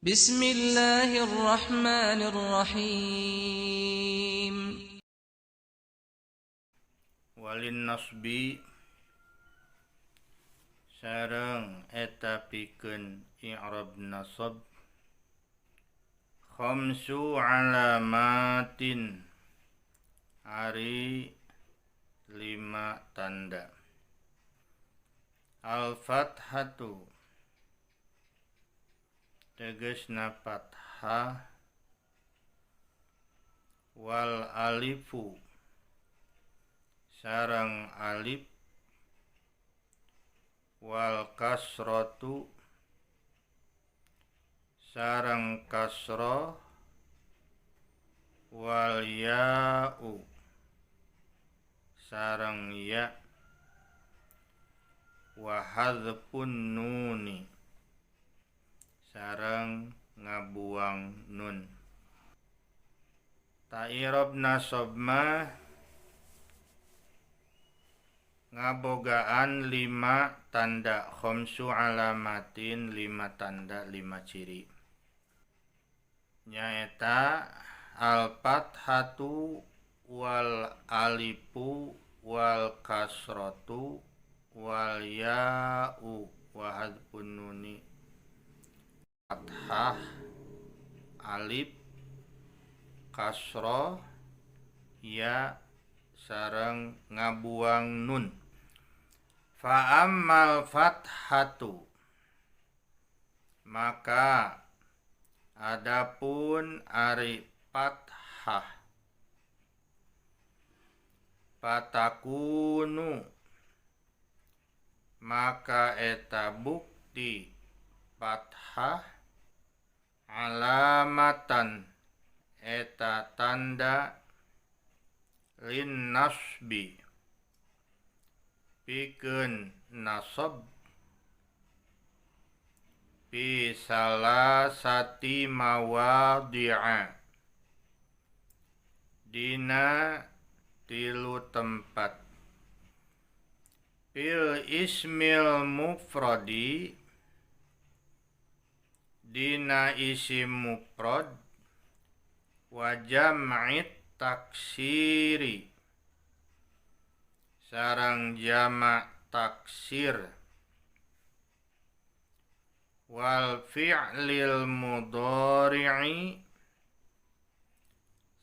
بسم الله الرحمن الرحيم. Walin nasbi sareng eta pikeun i'rab nasab khamsu alamatin ari 5 tanda. Al fathatu tegesna fathah, wal alifu sareng alif, wal kasratu sareng kasroh, wal ya'u sareng ya, wa hadzfun nuni sareng ngabuang nun. Ta'irob nasab mah ngabogaan 5 tanda, khamsu alamatin 5 tanda, 5 ciri. Nyaeta al fathatu wal alifu wal kasratu wal ya'u wa hadzfun nuni. Fathah, alif, kasroh, ya sareng ngabuang nun. Fa ammal fathatu, maka adapun ari fathah, fatakunu maka eta bukti fathah alamatan eta tanda lin nasbi pikeun nasab fi salasati mawadhi'a dina 3 tempat. Fil ismil mufradi dina isim mufrad, wa jam'it taksiri sareng jamak taksir, wal fi'lil mudhari'i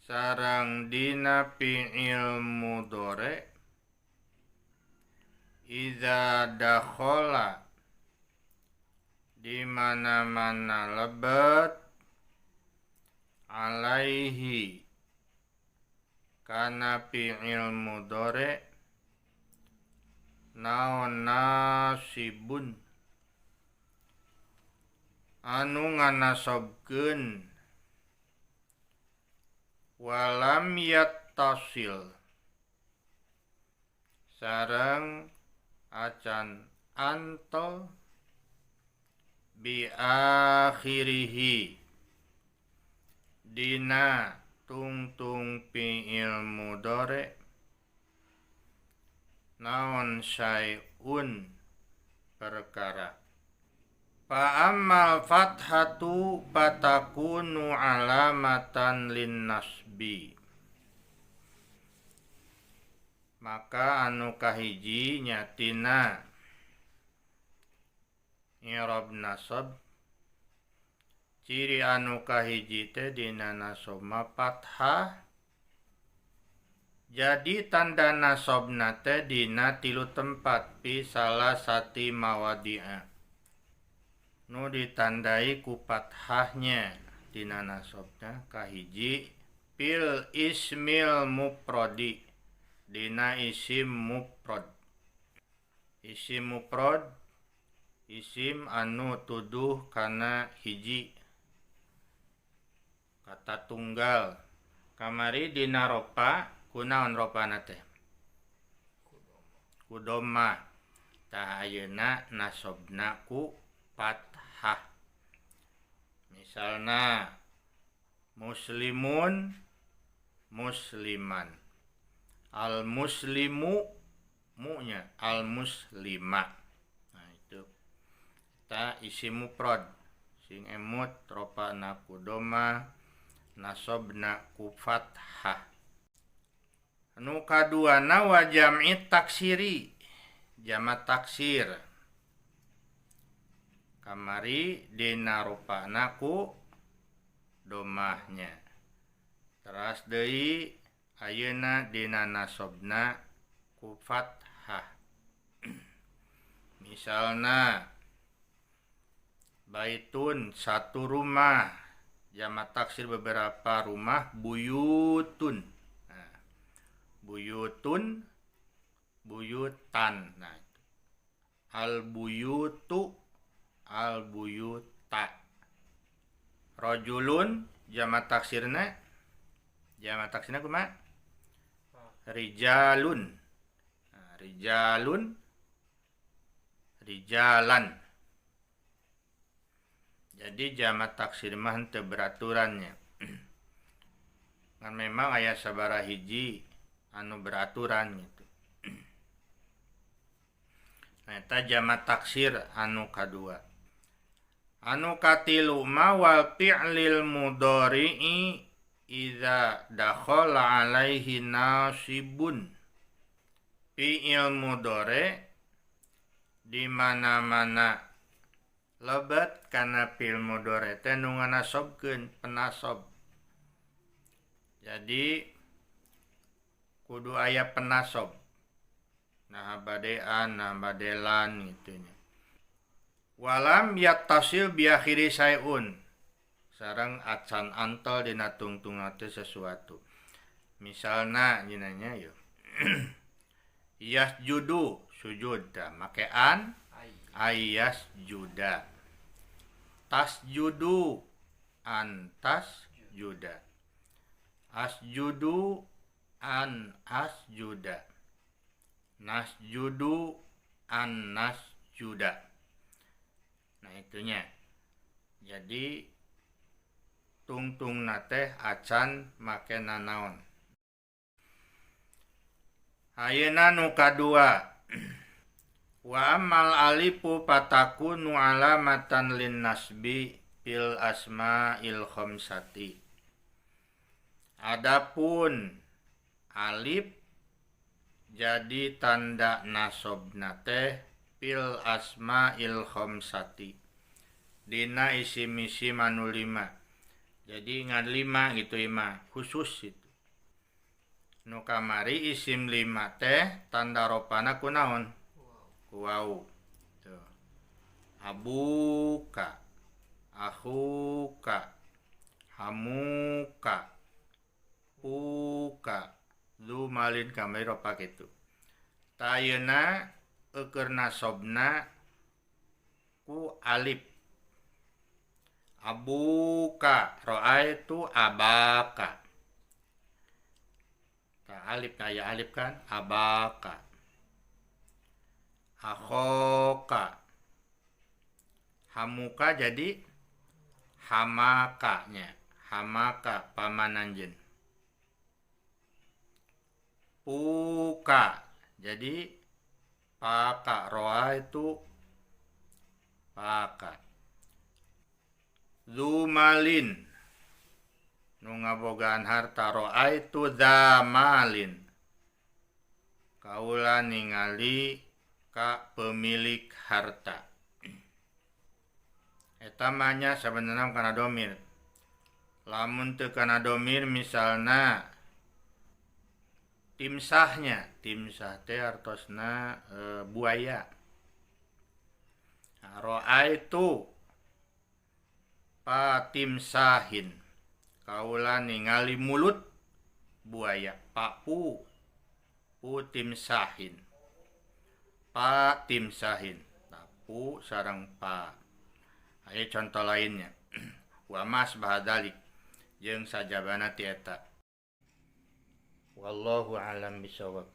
sareng dina fi'il mudhari idza dakhala di mana-mana lebet alaihi kana fi'il mudhari naon nasibun anu nganasobkeun walam yattasil sareng acan antel bi akhirihi dina tungtung fi'il mudhari naon syai'un perkara. Fa ammal fathatu fatakunu alamatan lin nasbi, maka anu kahiji nyatina i'rab nasab, ciri anu kahiji teh dina nasab mah fathah. Jadi tanda nasabna teh dina 3 tempat fi salasati mawadhi'a nu ditandai ku fathahnya dina nasabna. Kahiji fil ismil mufradi dina isim mufrad. Isim mufrad isim anu tuduh kana hiji kata tunggal. Kamari dina ropa kunaon ropana teh? Ku doma. Tah ayeuna nasobna ku fathah. Misalna muslimun musliman, al muslimu munya al muslima. Nah itu ta isim mufrad sing emut ropa. rofa'na ku doma, nasobna ku fathah. Nu kaduana wa jam'i taksiri, jama taksir. Kamari dina rofa'na ku domahnya. Teras deui ayeuna dina nasobna ku fathah. Misalna baitun satu rumah, jama taksir beberapa rumah, buyutun. Nah, buyutun, buyutan. Nah, al buyutu, al buyuta. Rajulun jama taksirna, jama taksirna kumaha? Rijalun. Nah, rijalun, rijalan. Jadi jama taksir mah henteu beraturannya. Ngan memang aya sabaraha hiji anu beraturan gitu. Nah, eta jama taksir anu kadua. Anu katilu ma wal fi'lil mudhari'i idza dakhala alaihi nasibun. Fi'il mudhari di mana-mana lebet kana fi'il mudhari teh nu nganasobkeun penasob. Jadi kudu aya penasob. Nah badean, nah badelan gitu nya. Walam yattasil bi akhiri sayun. Sareng acan antel dina tungtungna teh sesuatu. Misalna nya yo. Yasjudu sujud da make an ayas juda. Tasjudu antas juda. Asjudu an asjuda. Nasjudu an nasjuda. Nah itunya. Jadi tungtungna teh acan make nanaon. Ayeuna nu kadua. Wa ammal alifu fatakunu alamatan lin nasbi fil asma'il khamsati. Adapun alif jadi tanda nasobna teh fil asma'il khamsati, dina isim-isim anu lima. Jadi ngan lima gitu ima khusus itu. Nu kamari isim lima teh tanda ropana kunaon? Ku wau. Tuh. Abuka, akhuka, hamuka, uka, lu malin kamari ropa kitu. Tayeuna eukeun nasobna ku alif. Abuka, ro'aitu abaka. Ta alif aya alif kan abaka. Akhoka. Hamuka jadi hamaka nya. Hamaka paman anjeun. Puka jadi paka, roa itu paka. Zumalin nu ngabogaan harta, roa itu zamalin. Kaula ningali ka pemilik harta. Eta mah nya sabenerna kana domir. Lamun teu kana domir misalna timsahnya, timsah teh artosna buaya. Nah, roa itu patimsahin. Kaula ningali mulut buaya, papu pu timsahin. Pa timsahin. Tapu sareng pa. Aya contoh lainnya. Wa mas bahadalik jeung sajabana ti eta. Wallahu alam bisawab.